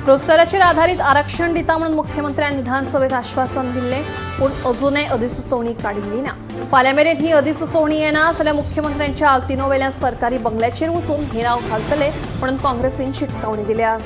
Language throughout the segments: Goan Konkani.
रोस्टराचेर आधारीत आरक्षण दिता म्हणून मुख्यमंत्र्यान विधानसभेत आश्वासन दिल्लें, पूण अजूनय अधिसुचोवणी काडिल्ली ना. फाल्यां मेरेन ही अधिसुचोवणी येना जाल्यार मुख्यमंत्र्यांच्या आल्तिनो वेल्या सरकारी बंगल्याचेर वचून घेराव घालतले म्हणून काँग्रेसीन शिटकावणी दिल्या.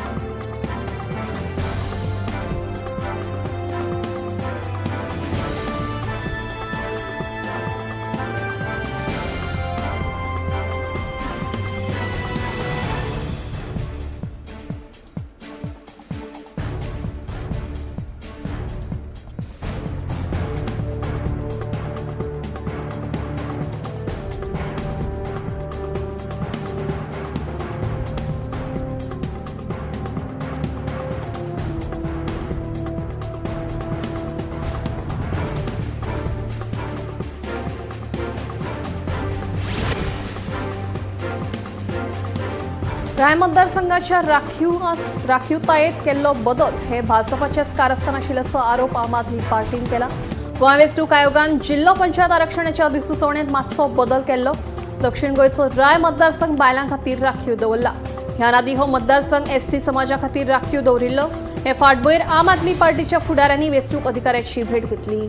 राय मतदारसंघाच्या राखीवतायेत केल्लो बदल हे भाजपाचेच कारस्थान आशिल्ल्याचो आरोप आम आदमी पार्टीन केला. गोंय वेंचणूक आयोगान जिल्लो पंचायत आरक्षणाच्या अधिसुचोवणेत मातसो बदल केल्लो. दक्षिण गोंयचो राय मतदारसंघ बायलां खातीर राखीव दवरला. ह्या आदीं हो मतदारसंघ एसटी समाजा खातीर राखीव दवरिल्लो. हे फाटभुंयेर आम आदमी पार्टीच्या फुडाऱ्यांनी वेंचणूक अधिकाऱ्याची भेट घेतली.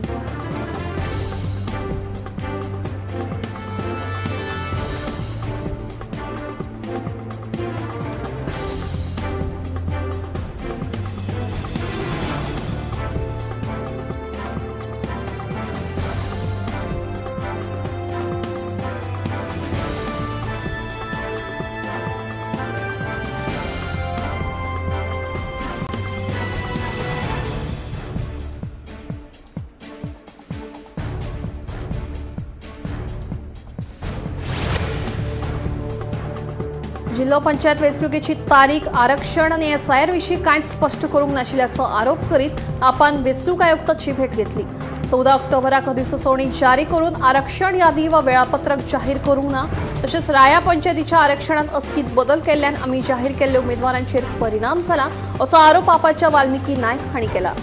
जिल्हो पंचायत वेंचणुकेची तारीख, आरक्षण आनी एसआयआर विशीं कांयच स्पश्ट करूंक नाशिल्ल्याचो आरोप करीत आपान वेंचणूक आयुक्ताची भेट घेतली. 14 ऑक्टोबराक अधिसुचोवणी जारी करून आरक्षण यादी वा वेळापत्रक जाहीर करूंक ना. तशेंच राया पंचायतीच्या आरक्षणात अचकीत बदल केल्ल्यान आमी जाहीर केल्ल्या उमेदवारांचेर परिणाम जाला असो आरोप आपाच्या वाल्मिकी नायक हांणी केला.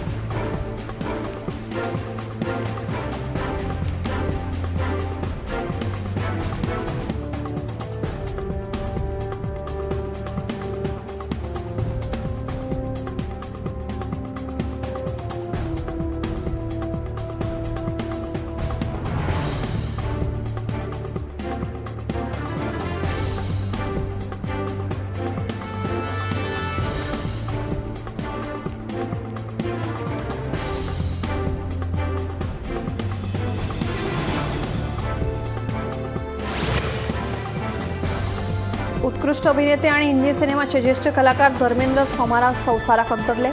उत्कृष्ट अभिनेते आणि हिंदी सिनेमाचे ज्येष्ठ कलाकार धर्मेंद्र सोमारा संवसाराक अंतरले.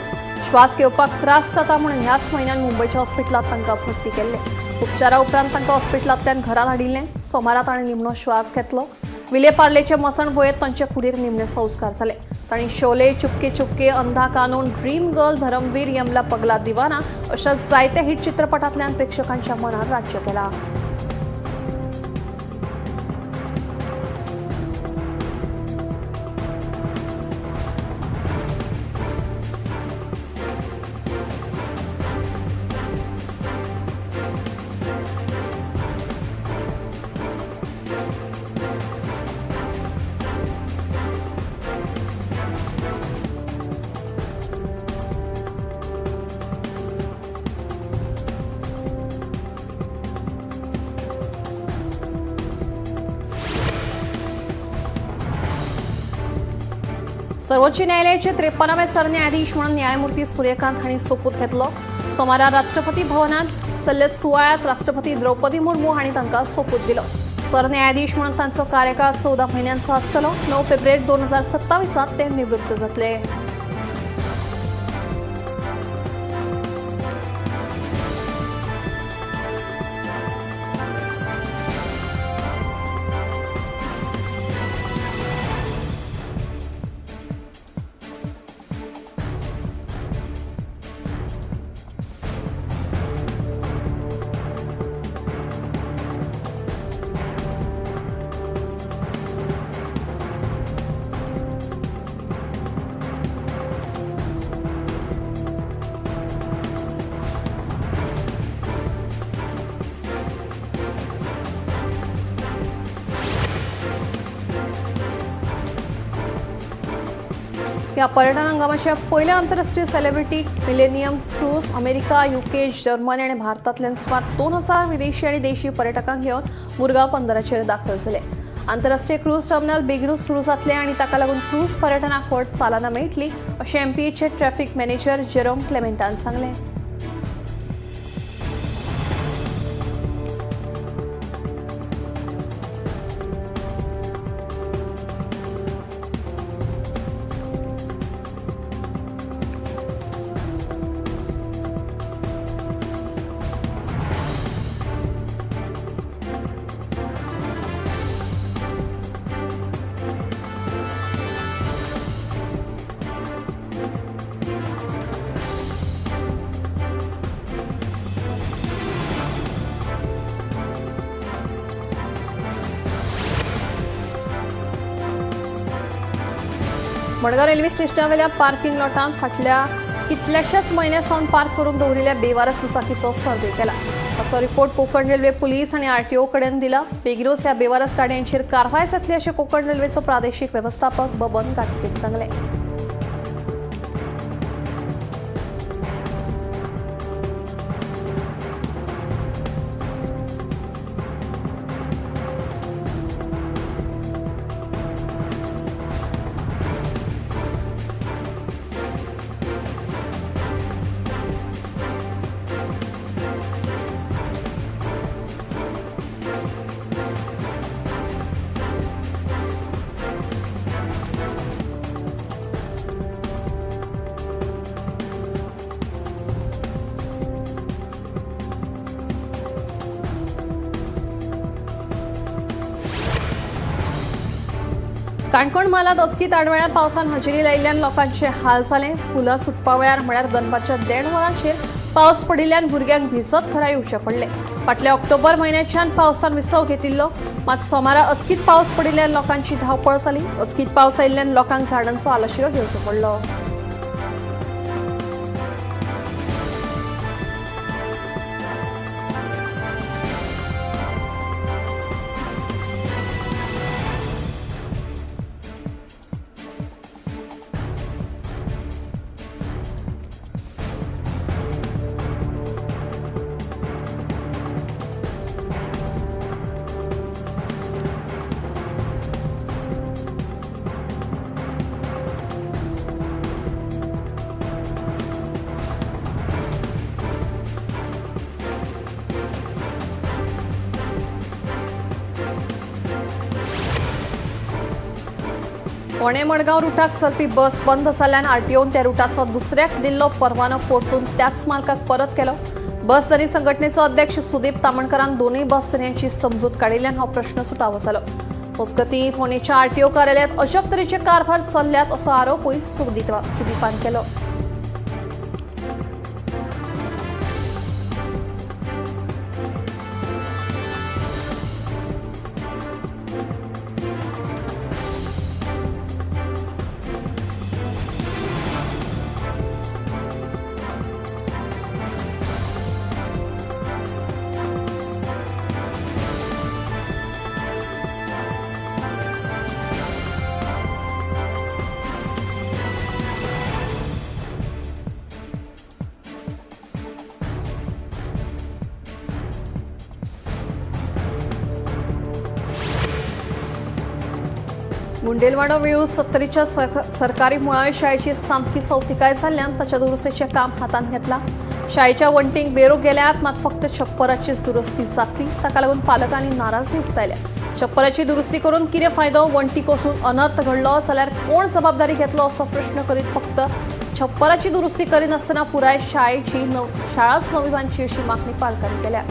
श्वास घेवपाक त्रास जाता म्हणून ह्याच म्हयन्यान मुंबयच्या हॉस्पिटलांत तांकां भरती केल्ले. उपचारा उपरांत तांकां हॉस्पिटलांतल्यान घरांत हाडिल्लें. सोमारा ताणें निमणो श्वास घेतलो. विले पार्लेचे मसणभुंयेंत तांचे कुडीर निमणे संस्कार जाले. तांणी शोले, चुपके चुपके, अंधा कानून, ड्रीम गर्ल, धरमवीर, यमला पगला दिवाना अशा जायत्या हिट चित्रपटांतल्यान प्रेक्षकांच्या मनार राज्य केलां. सर्वोच्च न्यायालयाचे 53वे सरन्यायाधीश म्हणून न्यायमूर्ती सूर्यकांत हांणी सोपूत घेतलो. सोमारा राष्ट्रपती भवनात चल्ल्या सुवाळ्यात राष्ट्रपती द्रौपदी मुर्मू हांणी तांकां सोपूत दिलो. सरन्यायाधीश म्हणून तांचो कार्यकाळ 14 म्हयन्यांचो आसतलो. 9 फेब्रुवारी 2027 ते निवृत्त जातले. ह्या पर्यटन हंगामाच्या पयल्या आंतरराष्ट्रीय celebrity millennium cruise America, UK, Germany आनी भारतांतल्यान सुमार 2000 विदेशी आनी देशी पर्यटकांक घेवन मुरगांव बंदराचेर दाखल जाले. आंतरराष्ट्रीय क्रूज टर्मिनल बेगीनूच सुरू जातले आनी ताका लागून क्रूज पर्यटनाक व्हड चालना मेळटली अशें एमपीएचे ट्रॅफिक मॅनेजर जेरोम क्लेमेंटान सांगलें. मडगांव रेल्वे स्टेशनावेल्या पार्किंग लॉटांत फाटल्या कितल्याशाच म्हयन्या सावन पार्क करून दवरिल्ल्या बेवारस दुचाकीचो सर्वे केला. ताचो रिपोर्ट कोकण रेल्वे पुलीस आनी आरटीओ कडेन दिला. बेगिनूच ह्या बेवारस गाडयांचेर कारवाय जातली अशें कोकण रेल्वेचो प्रादेशीक वेवस्थापक बबन घाटकेन सांगलें. काणकोण म्हालांत अचकीत आडवेळ्या पावसान हजेरी लायिल्ल्यान लोकांचे हाल जाले. स्कुलां सुटपा वेळार म्हळ्यार दनपारच्या 1:30 वरांचेर पावस पडिल्ल्यान भुरग्यांक भिजत घरा येवचें पडलें. फाटल्या ऑक्टोबर म्हयन्याच्यान पावसान विसव घेतिल्लो, मात सोमारा अचकीत पावस पडिल्ल्यान लोकांची धांवपळ जाली. अचकीत पावस आयिल्ल्यान लोकांक झाडांचो आलाशिरो घेवचो पडलो. फोंडें मडगांव रुटाक चलपी बस बंद जाल्ल्यान आरटीओन त्या रुटाचो दुसऱ्याक दिल्लो परवानो परतून त्याच मालकाक परत केलो. बस धनी संघटनेचो अध्यक्ष सुदीप तामणकरान दोनूय बस धनयांची समजूत काडिल्ल्यान हो प्रश्न सुटावो जालो. मजगतीं फोंडेच्या आरटीओ कार्यालयांत अजब तरेचे कारभार चल्ल्यात असो आरोपूय सुदीपान केलो. मुंडेलवाडो वेळूस सत्तरीच्या सरकारी मुळाव्या शाळेची सामकी चवतिकाय जाल्ल्यान ताच्या दुरुस्तीचें काम हातांत घेतलां. शाळेच्या वण्टींक वेरो गेल्यात, मात फक्त छप्पराचीच दुरुस्ती जातली. ताका लागून पालकांनी नाराजी उक्तायल्या. छप्पराची दुरुस्ती करून कितें फायदो, वण्टी कोसळून अनर्थ घडलो जाल्यार कोण जबाबदारी घेतलो असो प्रश्न करीत फक्त छप्पराची दुरुस्ती करिनासतना पुराय शाळेची शाळाच नवी बांदची अशी मागणी पालकांनी केल्या.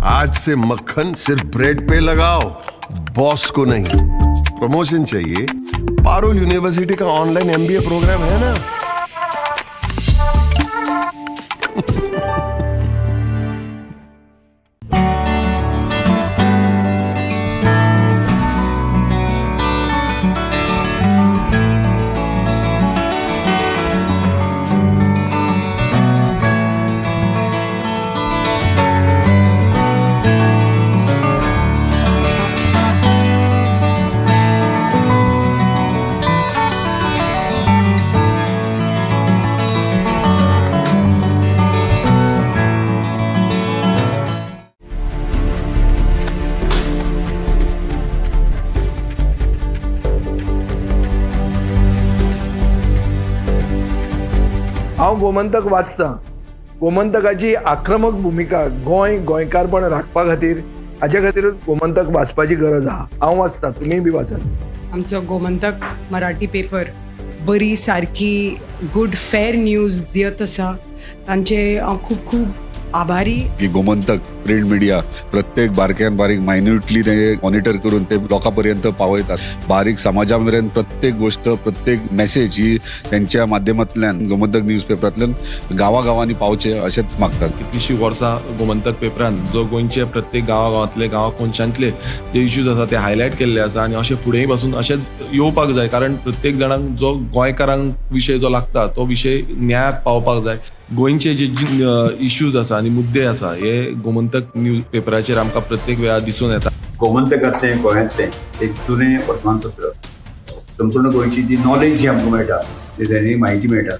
आज से मक्खन सिर्फ ब्रेड पे लगाओ, बॉस को नहीं। प्रमोशन चाहिए? पारुल यूनिवर्सिटी का ऑनलाइन एमबीए प्रोग्राम है ना। हांव गोमंतक वाचतां. गोमंतकाची आक्रमक भुमिका गोंय गोंयकारपण राखपा खातीर, हाजे खातीरूच गोमंतक वाचपाची गरज आहा. हांव वाचतां, तुमीय बी वाचात. आमचो गोमंतक मराठी पेपर बरी सारकी गुड फेर न्यूज दियत आसा, तांचे हांव खूब खूब आभारी. की गोमंतक प्रिंट मिडिया प्रत्येक बारक्यान बारीक मायन्युटली ते मॉनिटर करून ते लोकां पर्यंत पावयतात. बारीक समाजा मेरेन प्रत्येक गोष्ट, प्रत्येक मेसेज ही त्यांच्या माध्यमांतल्यान गोमंतक न्यूज पेपरांतल्यान गांवागांवांनी पावचे अशेंच मागतात. कितलीशीं वर्सां गोमंतक पेपरान जो गोंयचे प्रत्येक गांवागांवांतले, गांवा कोनशांतले जे इश्यूज आसा ते हायलायट केल्ले आसा आनी अशें फुडेंय पासून अशेंच येवपाक जाय, कारण प्रत्येक जाणांक जो गोंयकारांक विशय जो लागता तो विशय न्यायाक पावपाक जाय. गोंयचे जे इश्यूज आसा आनी मुद्दे आसा हे गोमंतक न्यूज पेपराचेर आमकां प्रत्येक वेळार दिसून येता. गोमंतकांतलें गोंयांतलें एक जुनें वर्तमानपत्र. संपूर्ण गोंयची जी नॉलेज जी आमकां मेळटा, जी दैनीक म्हायती मेळटा,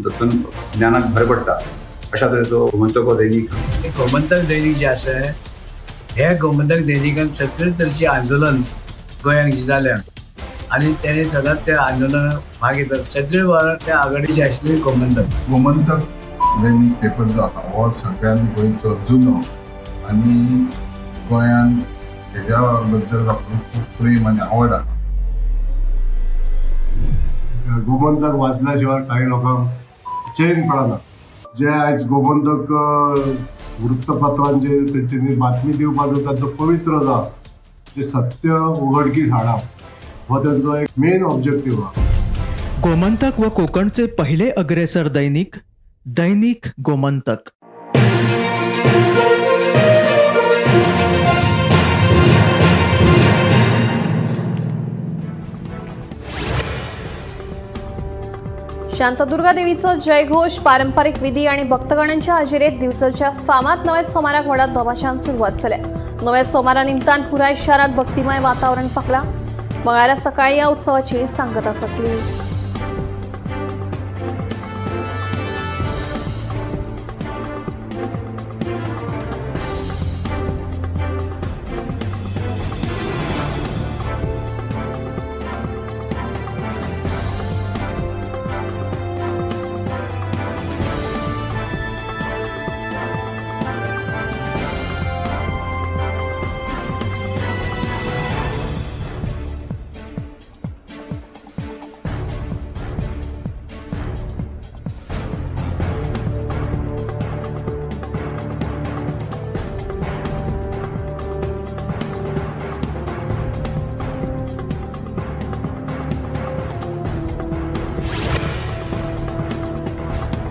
तातूंत ज्ञानाक भर पडटा. अशा तरेचो गोमंतक हो दैनीक. गोमंतक दैनीक जें आसा, हे गोमंतक दैनिकान सगळे तरेचें आंदोलन गोंयांत जें जाल्या आनी तेणे सदांच त्या आंदोलनाक भाग घेतात. सगळे वेळार त्या आघाडीचे आशिल्ले गोमंतक. गोमंतक दैनीक पेपर जो आसा हो सगळ्यान गोंयचो जुनो आनी गोंयान हेज्या बद्दल लोकांक खूब प्रेम आनी आवड आसा. गोमंतक वाचल्या शिवाय काही लोकांक चैन पडना. जे आयज गोमंतक वृत्तपत्रांचे तेंच्यांनी बातमी दिवपाचो तांचो पवित्र जो आसा, जे सत्य उघडकीस हाडप हो तेंचो एक मेन ऑब्जेक्टीव आहा. गोमंतक व कोकणचे पहिले अग्रेसर दैनिक, दैनिक गोमंतक. शांतादुर्गा देवीचं जयघोष, पारंपरिक विधी आणि भक्तगणांच्या हजेरीत दिवचलच्या फामाद नव्या सोमाराक व्हडा दबाशान सुरवात जाल्या. नव्या सोमारा निमतान पुराय शहरात भक्तिमय वातावरण फाकला. मंगळारा सकाळी या उत्सवाची सांगता जातली.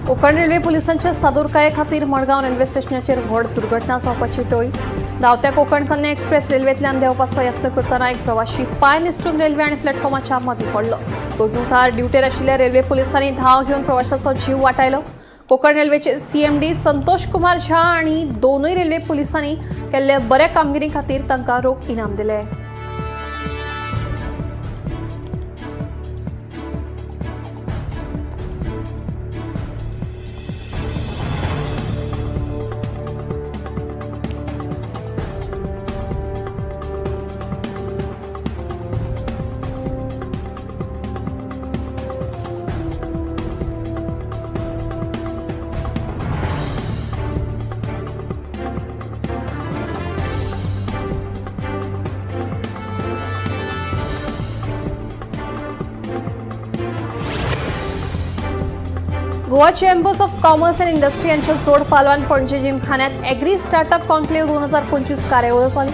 कोकण रेल्वे पोलिसांच्या सादूरकाये खातीर मडगांव रेल्वे स्टेशनाचेर व्हड दुर्घटना जावपाची टळी. धांवत्या कोकण कन्या एक्सप्रेस रेल्वेंतल्यान देंवपाचो यत्न करतना एक प्रवाशी पांय निसटून रेल्वे आनी प्लॅटफॉर्माच्या मदीं पडलो. घडणुकार ड्युटेर आशिल्ल्या रेल्वे पोलिसांनी धांव घेवन प्रवाशाचो जीव वाटायलो. कोकण रेल्वेचे सीएमडी संतोष कुमार झा आनी दोनूय रेल्वे पोलिसांनी केल्ले बऱ्या कामगिरी खातीर तांकां रोख इनाम दिलें. Goa chambers of commerce and industry यांच्या जोड पालवान पणजे जिमखान्यात ॲग्री स्टार्टअप कॉन्क्लेव्ह 2025 कार्यावळ झाली.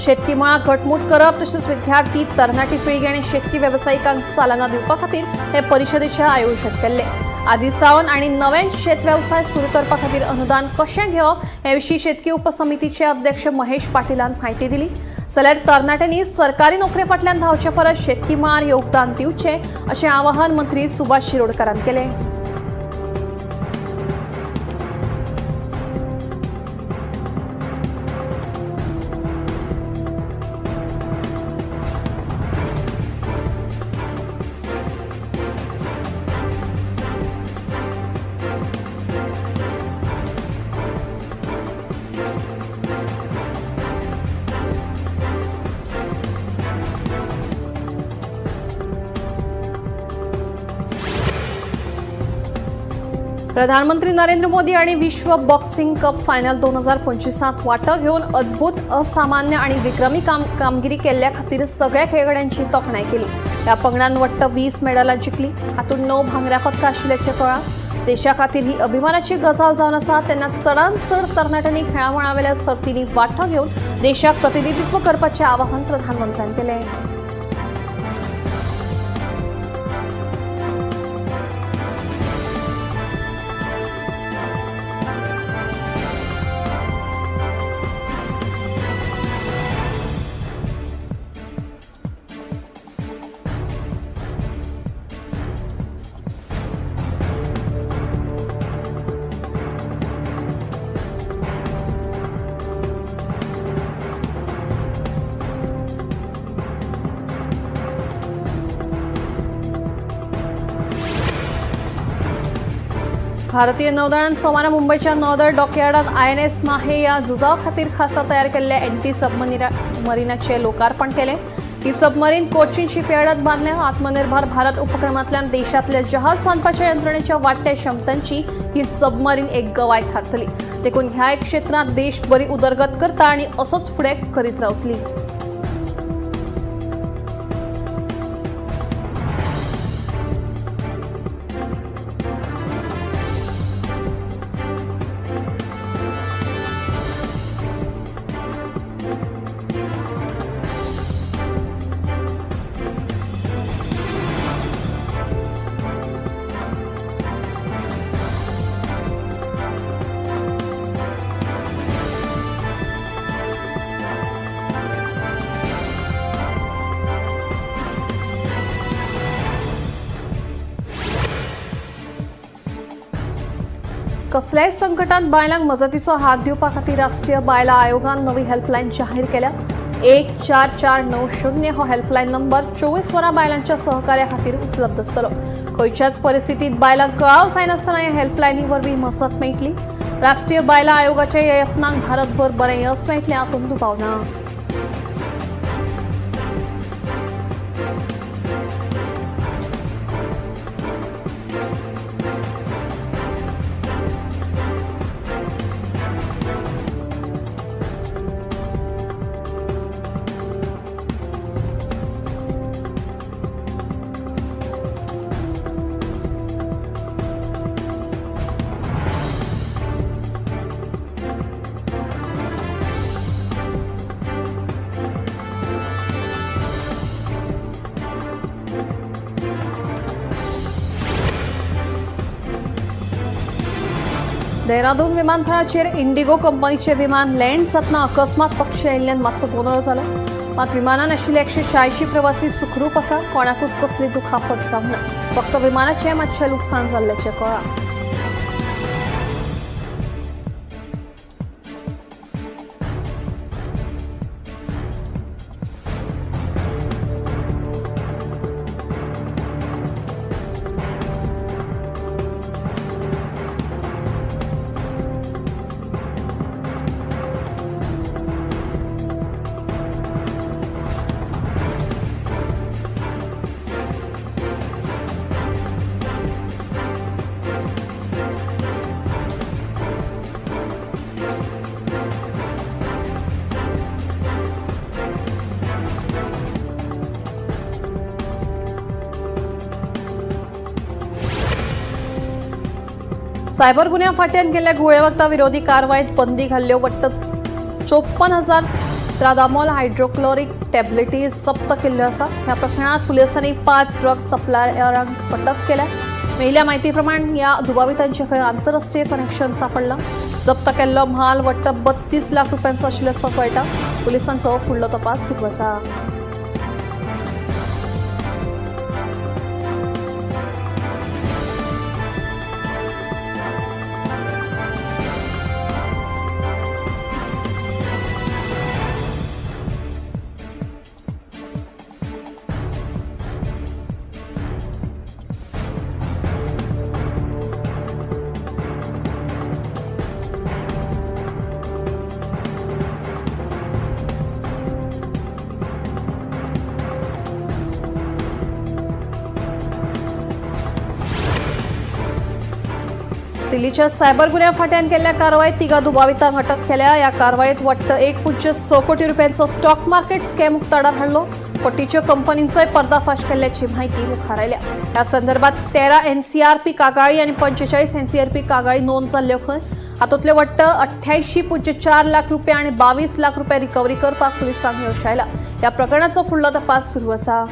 शेतकी मळाक घटमूट करप तशेंच विद्यार्थी, तरणाटी पिळगी आणि शेतकी वेवसायिकांक चालना दिवपा खातीर हे परिशदेचें आयोजन केल्लें. आदी सावन आनी नव्यान शेत वेवसाय सुरू करपा खातीर अनुदान कशें घेवप हे विशीं शेतकी उपसमितीचे अध्यक्ष महेश पाटीलान म्हायती दिली. जाल्यार तरणाट्यांनी सरकारी नोकरे फाटल्यान धांवचे परस शेतकी मळार योगदान दिवचें अशें आवाहन मंत्री सुभाष शिरोडकारान केलें. प्रधानमंत्री नरेंद्र मोदी आणि विश्व बॉक्सिंग कप फायनल 2025 वांटो घेवन अद्भुत, असामान्य आणि विक्रमी कामगिरी केल्ल्या खातीर सगळ्या खेळगड्यांची तोखणाय केली. ह्या पंगडान वट्ट 20 मेडलां जिखली. हातूंत 9 भांगरा पदकां आशिल्ल्याचें कळ्ळां. देशा खातीर ही अभिमानाची गजाल जावन आसा. तेन्ना चडांत चड तरणाट्यांनी खेळामळावेल्या सर्तींनी वांटो घेवन देशाक प्रतिनिधित्व करपाचें आवाहन प्रधानमंत्र्यान केलें. भारतीय नौदळान सोमारा मुंबयच्या नौदळ डॉकयार्डात आयएनएस माहे या झुजा खातीर खासा तयार केल्ल्या एंटी सबमरीनाचें लोकार्पण केलें. ही सबमरीन कोचीन शिपयार्डात बांदल्या. आत्मनिर्भर भारत उपक्रमांतल्यान देशांतल्या जहाज बांदपाच्या यंत्रणेच्या वाडट्या क्षमतांची ही सबमरीन एक गवाय थारतली. देखून ह्या क्षेत्रांत देश बरी उदरगत करता आनी असोच फुडें करीत रावतली. कसल्याय संकटात बायलांक मजतीचो हात दिवपा खातीर राष्ट्रीय बायलां आयोगान नवी हेल्पलायन जाहीर केल्या. 14490 हो हेल्पलायन नंबर 24 वरां बायलांच्या सहकार्या खातीर उपलब्ध आसतलो. खंयच्याच परिस्थितीत बायलांक कळाव जायनासतना ह्या हेल्पलायनी वरवीं मजत मेळटली. राष्ट्रीय बायलां आयोगाच्या ह्या यत्नांक भारतभर बरें यश मेळटलें हातूंत दुबाव ना. देहरादून विमानतळाचेर इंडिगो कंपनीचे विमान लँड जातना अकस्मात पक्षी आयिल्ल्यान मातसो गोंदळ जालो. मात विमानान आशिल्ले 186 प्रवासी सुखरूप आसा. कोणाकूच कसली दुखापत जावंक ना. फक्त विमानाचें मातशें लुकसाण जाल्ल्याचें कळ्ळां. सायबर गुन्ह्या फाटल्यान केल्ल्या घुंवळे विरोधी कारवायेत बंदी घाल्ल्यो वट्ट 54,000 त्रादामोल हायड्रोक्लोरिक टॅबलेटी जप्त केल्ल्यो आसा. ह्या प्रकरणात पुलिसांनी 5 ड्रग सप्लायरांक अटक केल्या. मेळिल्ल्या म्हायती प्रमाण ह्या दुबावितांचे खंय आंतरराष्ट्रीय कनेक्शन सापडलां. जप्त केल्लो म्हाल वट्ट 32 लाख रुपयांचो आशिल्ल्याचो कळटा. पुलिसांचो फुडलो तपास सुरू आसा. दिल्लीच्या सायबर गुन्ह्या फाट्यान केल्ल्या कारवायेत 3 दुबावितांक अटक केल्या. या कारवायेत वट्ट 1.6 कोटी रुपयांचो स्टॉक मार्केट स्कॅम उक्ताडार हाडलो. फटीच्यो कंपनींचोय पर्दाफाश केल्ल्याची माहिती मुखार आयल्या. ह्या संदर्भात 13 NCRP कागाळी आनी 45 NCRP कागाळी नोंद जाल्ल्यो खंय. हातूंतले वट्ट 88.4 लाख रुपया आनी 22 लाख रुपया रिकव्हरी करपाक पुलिसांक यश आयला. ह्या प्रकरणाचो फुडलो तपास सुरू आसा.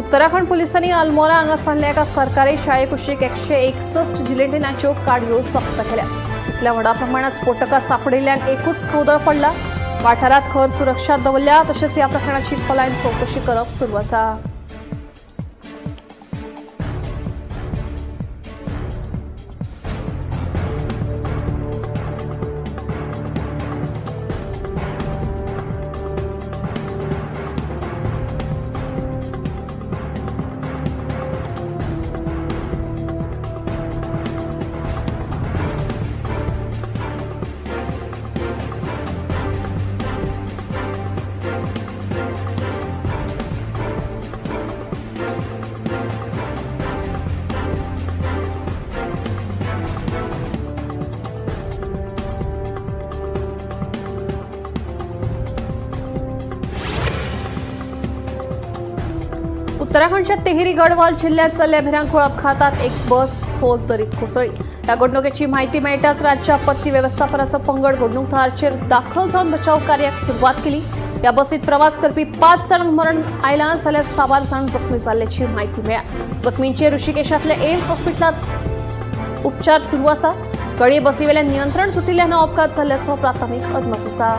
उत्तराखंड पोलिसांनी अल्मोरा हांगासरल्या एका सरकारी शाळे कुशीक 161 जिलेटिनाच्यो काडयो जप्त केल्या. इतल्या व्हडा प्रमाणात स्फोटकां सापडिल्ल्यान एकूच खवदळ पडला. वाठारांत खर सुरक्षा दवरल्या. तशेंच ह्या प्रकरणाची खोलायेन चवकशी करप सुरू आसा. उत्तराखंडच्या तेहरी गढवाल जिल्ह्यात चालल्या भिरांकूळ अपघातात एक बस खोल दरीत कोसळली. या घडणुकेची माहिती मेळटाच राज्य आपत्ती व्यवस्थापनाचो पंगड घडणूक थळाचेर दाखल जावन बचाव कार्याक सुरवात केली. या बसीत प्रवास करपी 5 जाणांक मरण आयलां जाल्यार 7 जाण जखमी जाल्ल्याची माहिती मेळ्ळ्या. जखमींचेर ऋषिकेशांतल्या एम्स हॉस्पिटलांत उपचार सुरू आसा. घडये बसीवेल्यान नियंत्रण सुटिल्ल्यान अपघात जाल्ल्याचो प्राथमीक अदमास आसा.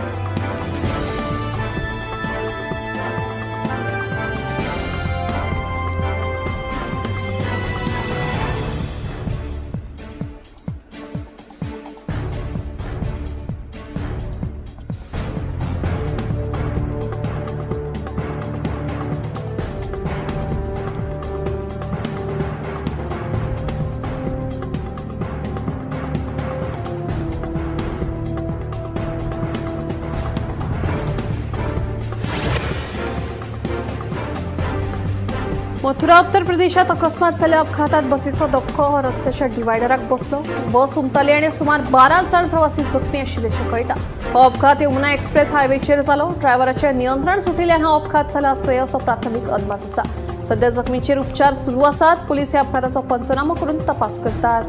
मथुरा उत्तर प्रदेशात अकस्मात झाल्या अपघातात बसीचो धक्को हो रस्त्याच्या डिवायडराक बसलो. बस उमताली आनी सुमार 12 जाण प्रवासी जखमी आशिल्ल्याचें कळटा. हो अपघात यमुना एक्सप्रेस हायवेचेर जालो. ड्रायव्हराचें नियंत्रण सुटिल्ल्यान हो अपघात जाला आसुये असो प्राथमीक अदमास आसा. सध्या जखमींचेर उपचार सुरू आसात. पुलीस ह्या अपघाताचो पंचनामो करून तपास करतात.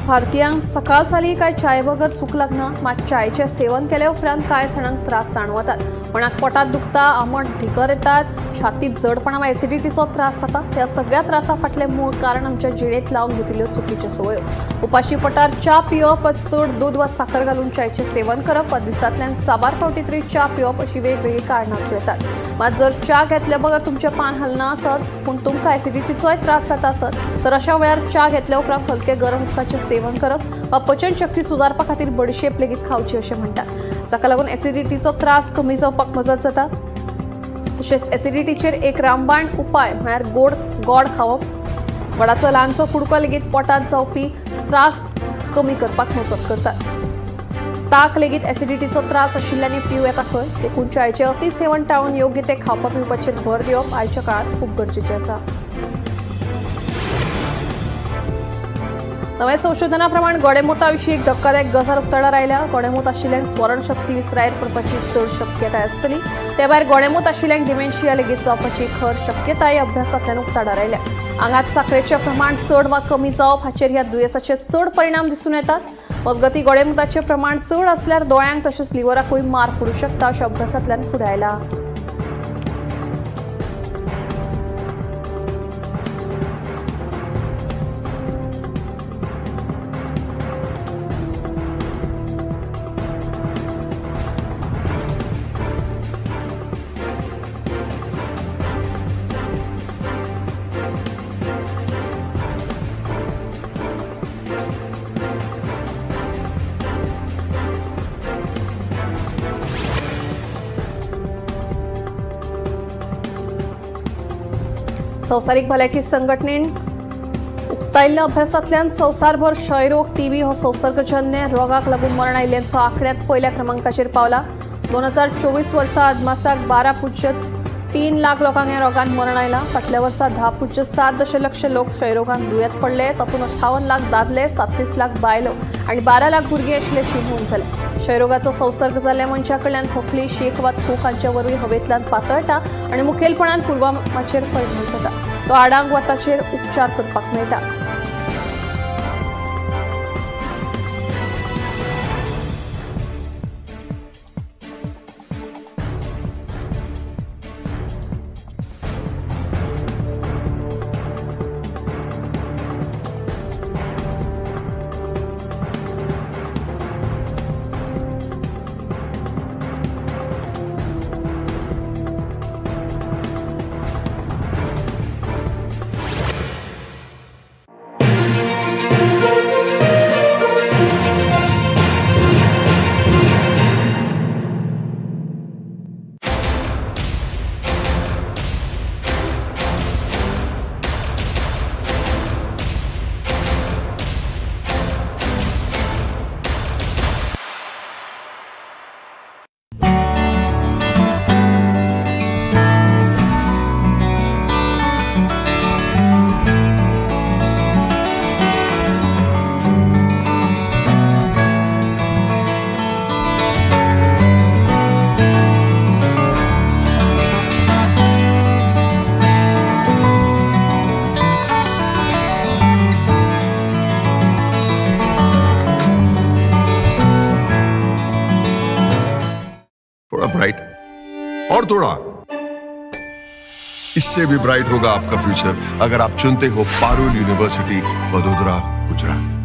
भारतीयांक सकाळ जाली काय चाये बगर सूख लागना, मात चायेचें सेवन केले उपरांत कांय जाणांक त्रास जाणवतात. कोणाक पोटांत दुखता, आमट ढिकर येतात, छातीत जडपणा वा एसिडिटीचो त्रास जाता. ह्या सगळ्या त्रासा फाटलें मूळ कारण आमच्या जिणेंत लावन घेतिल्ल्यो चुकीच्यो संवयो. उपाशी पोटार च्या पिवप वा चड दूद वा साखर घालून च्यायचें सेवन करप वा दिसांतल्यान साबार फावटी तरी च्या पिवप अशी वेगवेगळीं कारणां आसूं येतात. मात जर च्या घेतले बगर तुमचें पान हलना आसत पूण तुमकां एसिडिटीचोय त्रास जाता आसत तर अशा वेळार च्या घेतल्या उपरांत हलके गरम उदकाचें सेवन करप वा पचन शक्ती सुदारपा खातीर बडीशेप लेगीत खावची अशें म्हणटात, जाका लागून एसिडिटीचो त्रास कमी जावपाक मजत जाता. तशेंच एसिडिटीचेर एक रामबाण उपाय म्हळ्यार गोड खावप. गोडाचो ल्हानसो कुडको लेगीत पोटांत जावपी त्रास कमी करपाक मजत करता. ताक लेगीत एसिडिटीचो त्रास आशिल्ल्यांनी पिवं येता खंय, देखून च्यायचें अतिसेवन टाळून योग्य ते खावपा पिवपाचेर भर दिवप आयच्या काळांत खूब गरजेचें आसा. नव्या संशोधना प्रमाण गोडेमुता विशीं एक धक्कादायक गजाल उक्ताडार आयल्या. गोडेमूत आशिल्ल्यांक स्मरणशक्ती विसरायेर पडपाची चड शक्यताय आसतली. ते भायर गोडेमूत आशिल्ल्यांक डिमेन्शिया लेगीत जावपाची खर शक्यताय अभ्यासांतल्यान उक्ताडार आयल्या. आंगात साखरेचें प्रमाण चड वा कमी जावप हाचेर ह्या दुयेंसाचे चड परिणाम दिसून येतात. मजगतीं गोडेमुताचें प्रमाण चड आसल्यार दोळ्यांक तशेंच लिव्हराकूय मार पडूं शकता अशें अभ्यासांतल्यान फुडें आयलां. संवसारीक भलायकी संघटनेन उक्तायिल्ल्या अभ्यासांतल्यान संवसारभर क्षयरोग, टीबी हो संसर्गजन्य रोगाक लागून मरण आयिल्ल्यांचो आंकड्यांत पयल्या क्रमांकाचेर पावला. 2024 वर्सा अदमासाक 12.3 लाख लोकांक ह्या रोगान मरण आयलां. फाटल्या वर्सा 10.7 दशलक्ष लोक क्षयरोगान दुयेंत पडले. तातूंत 58 लाख दादले, 37 लाख बायलो आनी 12 लाख भुरगीं आशिल्ल्याची नोंद जाल्या. क्षयरोगाचो संसर्ग जाल्ल्या मनशा कडल्यान खोकली, शीक वा थूक हांचे वरवीं हवेंतल्यान पातळटा आनी मुखेलपणान पुर्वामाचेर परिणाम जाता. तो आडांक वा ताचेर उपचार करपाक मेळटा. थोड़ा ब्राइट और थोड़ा इससे भी ब्राइट होगा आपका फ्यूचर अगर आप चुनते हो पारुल यूनिवर्सिटी, वडोदरा, गुजरात.